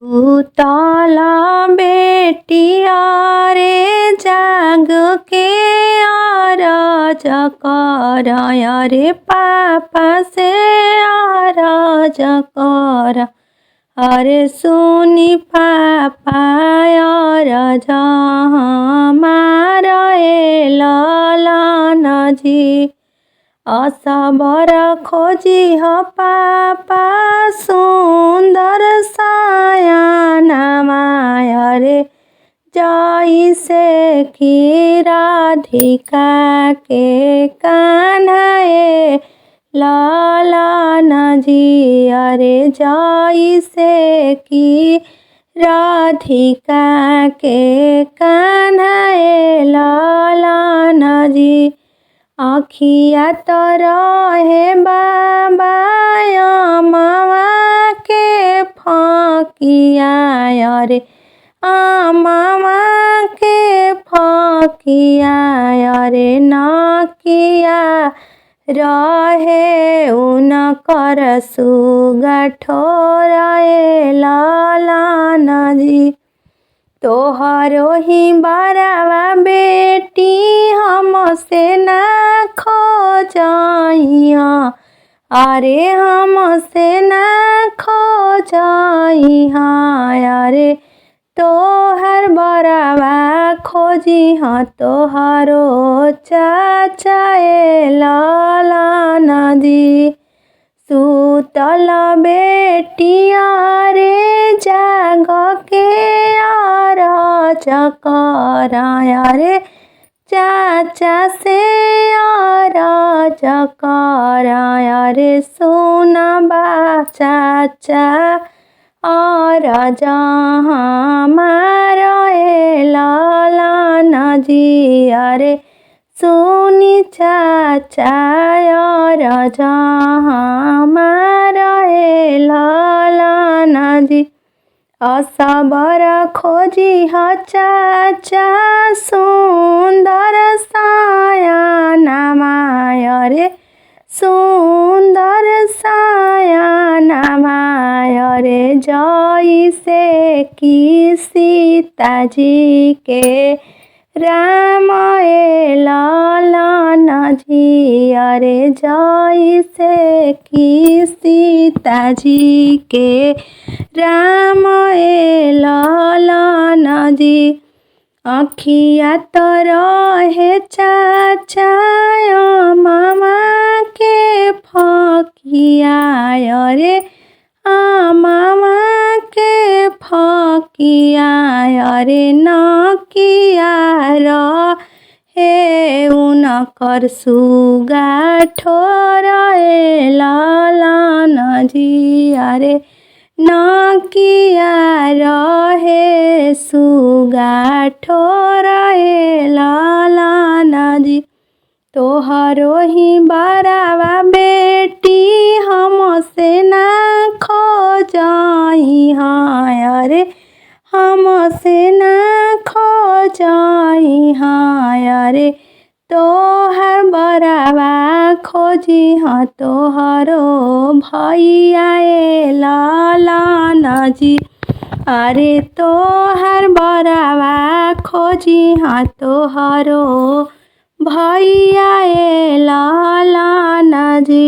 उतला बेटिया रे जाग के अरज कर, अरे पापा से अरज कर। अरे सुनी पापा अरज हमार ए ललन जी। असबर खोजी ह पापा सुंदर सयानामा, अरे जैसे कि राधिका के कान्हा ए ललन जी। अरे जैसे कि राधिका के कान्हा ए ललन जी। अखिया त रहे बाबा अमवा के फकिया, अरे अमवा के फकिया, अरे नकिया रहे उनकर सुगा ठोर ए ललन जी। तोहरो ही बरवा बेटी हमसे ना खोजइहा, अरे हमसे ना खोजइहा। अरे तोहर बरवा खोजिहा तोहरो चाचा ए ललन जी। सुतल बेटिया रे जाग के अरज कर, अरे चाचा से अरज कर। अरे सुनबा चाचा अरज हमार ए ललन जी। अरे सुनी चाचा अरज हमार ए ललन जी। असबर खोजी ह चाचा सुंदर सयानामा, अरे सुंदर सयानामा, अरे जैसे कि सीताजी के राम ए ललन जी। अरे जैसे कि सीताजी के राम ए ललन जी। अखिया त रहे चाचा अमवा के फकिया, अरे अमवा के फकिया, अरे नकिया रहे उनकर सुगा ठोर ए ललन जी। अरे नकिया रहे सुगा ठोर ए ललन जी। तोहरो ही बरवा बेटी हमसे ना खोजइहा, अरे हमसे ना खोजइहा। अरे तोहर बरवा खोजिहा तोहरो भैया ए ललन जी। अरे तोहर बरवा खोजिहा तोहरो भैया ए ललन जी।